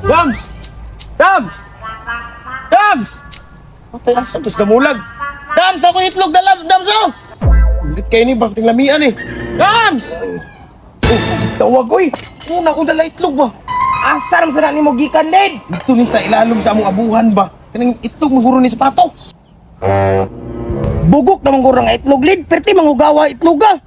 Dams! Dams! Dams! Patay, asa to sa damulag? Dams, ako itlog dalam, Dams oh! Ulit kayo ni bakit lamian eh. Dams! Oh, tawag oy. Una ko dala itlog ba? Asa ram sa na nimo gikan lid? Dito ni sa ilalom sa among abuhan ba? Kanang itlog maguro ni sapato. Bugok na manggurang nga itlog lid, perti manghugawa itloga.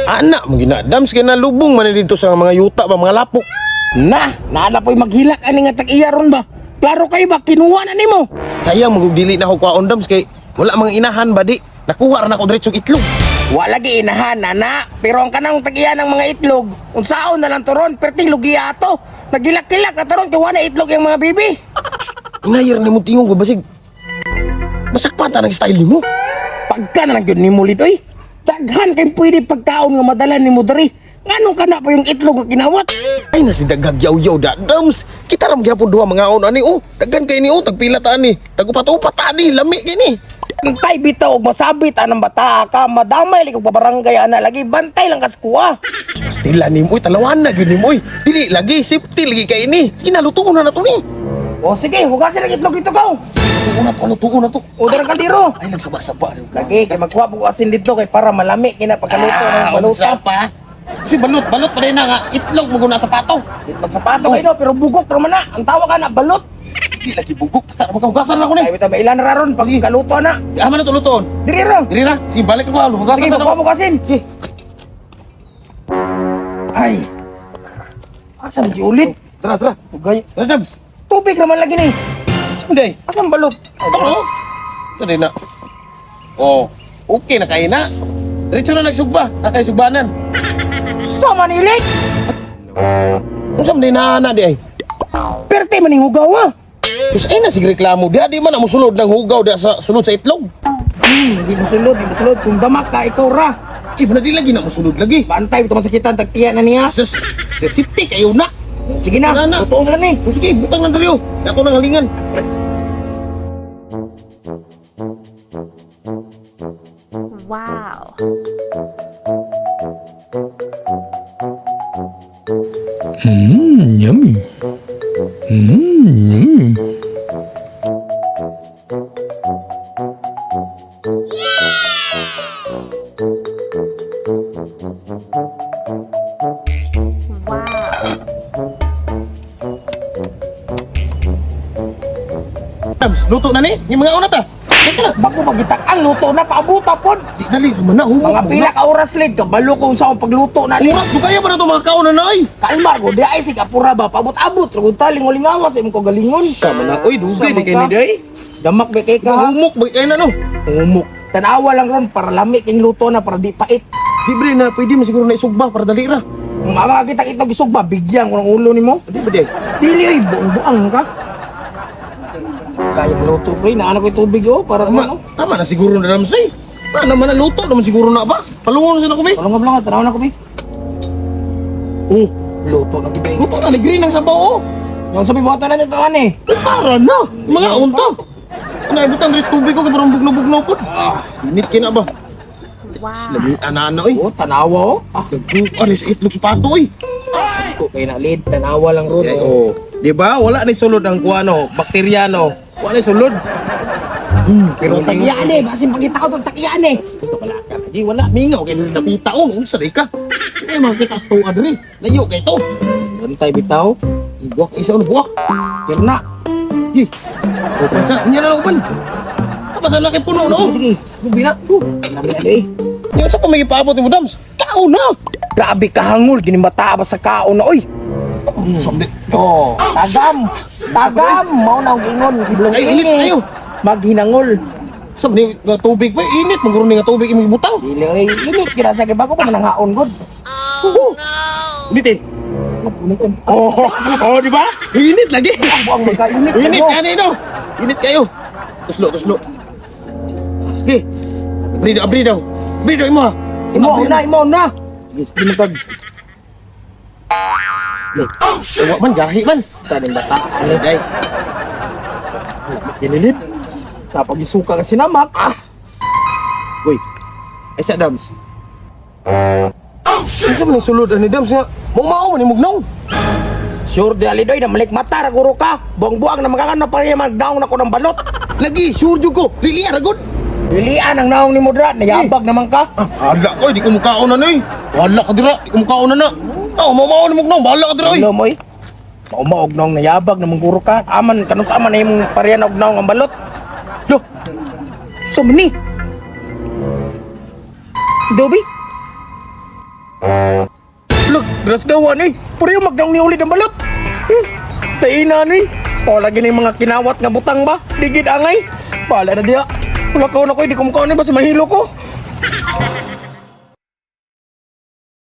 Ana, mo gina Dams kay nalubong man ni dito sa mga yuta ba, mga lapok. Na, naana po'y maghilak ani nga tag-iya ron ba? Klaro kayo ba kinuha na nimo? Sayang magugdili na ako kwaon Dams kay wala mga inahan ba di. Nakuha ra na ako diretsong itlog. Wa lagi inahan ana, pero ang kanang tag-iya ng mga itlog, unsaon na lang turon, perting lugi ato. Nagilak-kilak na turon kay wa na itlog yung mga bibi. Inayar ni mo tingog ba basig. Masakpan ta ng style nimo. Pagka na lang gyud nimo lid oy. Daghan kay pwede pagkaon nga madala nimo diri. Nganong kana pa yung itlog nga kinawat? Ay na si daghag yaw-yaw da Dams. Kita ram gyapon duha mga on ani oh. Daghan kay ni oh, tagpila ta ani. Tagupat-upat ta ani, lami kay ni. Antay bitaw og masabit anang bata ka, madamay lig og babarangay ana lagi bantay lang kas kuha. Pastila nimo oy, talawan na gyud nimo oy. Dili lagi safety lagi kay ni. Sige na lutuon na nato ni. O sige, hugasin ang itlog dito gaw. Lutuon na to, lutuon na to. O darang kaldero. Ay nagsaba-saba rin. Lagi kay magkuha po asin dito kay para malami kina pagkaluto ng baluta. Ah, pa. Si balot, balot pa rin na nga itlog mo guna sa pato. Itlog sa pato kay no, pero bugok ra man na. Ang tawag ana balot. Di lagi bugok. Sa maghugasan na ko ni. Ay bitaw mailan ra ron pagkaluto na. Di ama na to lutuon. Diri ra. Dili ra. Sige balik ko hugasan Sige, sa magkuha ako. po asin. Ay. Asa man si ulit? Tara, tara. Ugay. Tara, Dams. Tubig ra man lagi ni. Saan day? Asan balot? Tara. Tara na. Oh, okay na kayo na. Diretso na nagsugba, nakaisugbanan. Sa manilit. Unsa man day na di ay? Perte man ning hugaw ah. Sus ay na sig reklamo di di man ang musulod ng hugaw di sa sulod sa itlog. Di mosulod, di mosulod. Kung damak ka, ikaw ra. Di ba na di lagi na musulod lagi. Bantay, ito masakitan, tagtiya na niya. Sus, safety kayo na. Sige na, Wala na. totoo na ni. Oh, sige, butang lang dali oh. Ako nang halingan. Wow. Yummy. Yummy. Wow. Dams, luto na ni. Yung mga una ta. Teka na. Bago pagitak ang luto na, paabuta pod. Di dali man na humok. Mga pila ka oras lid, kabalo ko sa akong pagluto na lid. Oras dugaya pa na to mga kaon na na ay. Kalma ko, di ay sig apura ba, paabot-abot, rugod ta, lingaw-lingawas, imong kagalingon. Sama na oy, dugay Sama di kay ka. ni day. Damak ba kay ka? ha? Humok ba kay na no. Humok. Tanawa lang ron, para lami king luto na, para di pait. Di bre na pwede mo siguro na isugba para dali ra. Kung makakita kita gisog ba, bigyan ko ng ulo nimo. Di ba di? Dili ay, buang-buang ka. Kaya luto, pre. Naano ko yung tubig, oh, para Tama, ano. tama na siguro na Dams eh. Pa naman na luto naman siguro na ba? Palungon na sila ko be. Tulungan lang, tanaw na ko, be. Oh, luto na gid. Luto na ni green ang sabaw oh. Yung sabi mo na nito ani. Ukara na. Mga unta. Ano ibutang res tubig ko kay parang bugno-bugno pod. Init kay na ba? Wow. Lami anana oy. Oh, tanawa oh. Ah, Nagbuka ni sa itlog sa pato oy. ko kay na lid, tanawa lang ron. Eh, Oh. oh. Di ba? Wala ni sulod ang kuano, bakterya no. Wala ni sulod. Pero tagiyan eh, basin pagita ko tas tagiyan eh. Ito pala ka. Di wala mingaw kay napita oh. Unsa di ka? Di makita sa tuwa diri. Layo kay to. Bantay bitaw. Buwak isa ono buwak. Pirna. Gi. Open sa nya na open. Apa sa laki puno no? Sige, sige. Bina. Lami na eh. Nya unsa pa may ipaabot nimo Dams? Kaon na. Grabe kahangol gini bata ba sa kaon na oy. Samdi. Oh, tagam. Tagam mao na ang gingon. Giblong Ay, init ini. kayo. Maghinangol. Samdi nga tubig pa init maguro ni nga tubig imong ibutang. Dili oy, init kira sa kay bago pa man ang haon gud. Oh. Init eh. Oh, oh, di ba? Init lagi. Buang magkainit. Init kayo. kani no. Init kayo. Tuslo, tuslo. Ge. Abri daw, abri daw. Abri daw imo. ha. Imo na, imo na. Sige, di magkag. Wa man gahi man. Taning bata. Ano day? Ginilip. Kapag isuka ka sinamak, ah, Uy. Ay sa Dams. Unsa man ang sulod ani Dams nga? Mao mao man imugnaw. Sure di alidoy na malik mata ra guro ka. Buang-buang na magkakano pa niya magdaong na ko ng balot. Lagi, sure jud ko. Lilian ra gud. Dilian ang naong ni Mudra, nayabag naman ka. Ah, hala ko, di ko mukaon na ni. Wala ka dira, di ko mukaon na na. Oh, mamao na mugnaw, bahala ka dira oy. Hello moy. Maumaog naong nayabag naman guro ka. Aman kanus aman na imong parehan og naong ang balot. Lo. Sumni. Dobi. Look, dras gawa ni. Pareho magdaong ni ulit ang balot. Eh, naina ni. O lagi ni mga kinawat nga butang ba? Digid angay. Bahala na diya. Wala ka na ko, di ko mukha ni basta mahilo ko.